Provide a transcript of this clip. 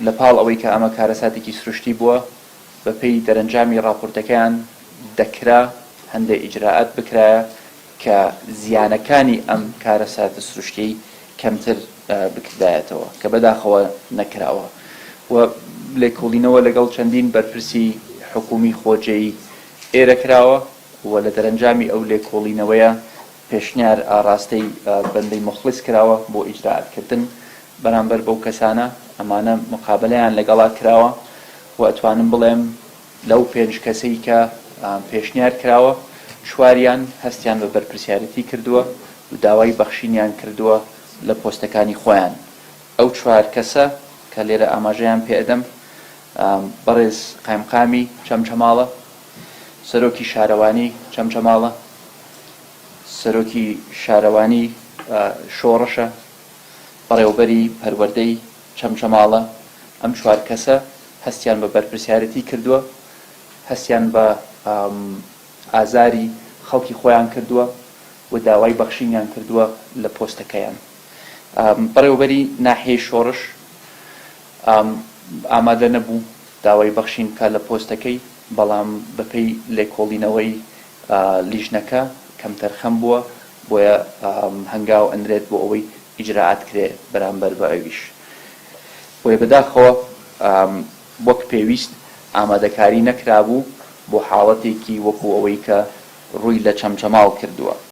لە پاڵ ئەوەی کە ئەمە کارەساتێکی سروشتی بووە، بە پێی دەرەنجامی ڕاپۆرتەکەیان دەکرا هەندێ ئیجرائات بکرایە کە زیانەکانی ئەم کارەساتە سروشتیەی کەمتر بکردایەتەوە کە بەداخەوە نەکراوە و لێکۆڵینەوە لەگەڵ چەندین بەرپرسی حکوومی خۆجێی ئێرە کراوە و لە دەرەنجامی ئەو لێکۆڵینەوەیە پێشنیار ئاڕاستەی بەندەی موخڵیس کراوە بۆ ئیجرائات کردن بەرامبەر بەو کەسانە، ئەمانە مقابەلەیان لەگەڵا کراوە و ئەتوانم بڵێم لەو پێنج کەسەی کە پێشنیار کراوە چواریان هەستیان بە بەرپرسیارێتی کردووە و داوای بەخشینیان کردووە لە پۆستەکانی خۆیان. ئەو چوار کەسە کە لێرە ئاماژەیان پێ ئەدەم بەڕێز قایمقامی چەمچەماڵە، سەرۆکی شارەوانی چەمچەماڵە، سەرۆکی شارەوانی شۆڕشە، بەڕێوەبەری پەروەردەی چەمچەماڵە، ئەم چوار کەسە هەستیان بە بەرپرسیارێتی کردووە، هەستیان بە ئازاری خەڵکی خۆیان کردووە و داوای بەخشینیان کردووە لە پۆستەکەیان. بەڕێوەبەری ناحیەی شۆڕش ئامادە نەبوو داوای بەخشین بکات لە پۆستەکەی، بەڵام بەپێی لێکۆڵینەوەی لیژنەکە کەمتەرخەم بووە، بۆیە هەنگاو ئەنرێت بۆ ئەوەی ئیجرائات کرێ بەرامبەر بە ئەویش. بۆیە بەداخەوە وەک پێویست ئامادەکاری نەکرابوو بۆ حاڵەتێکی وەکو ئەوەی کە ڕووی لە چەمچەماڵ کردووە.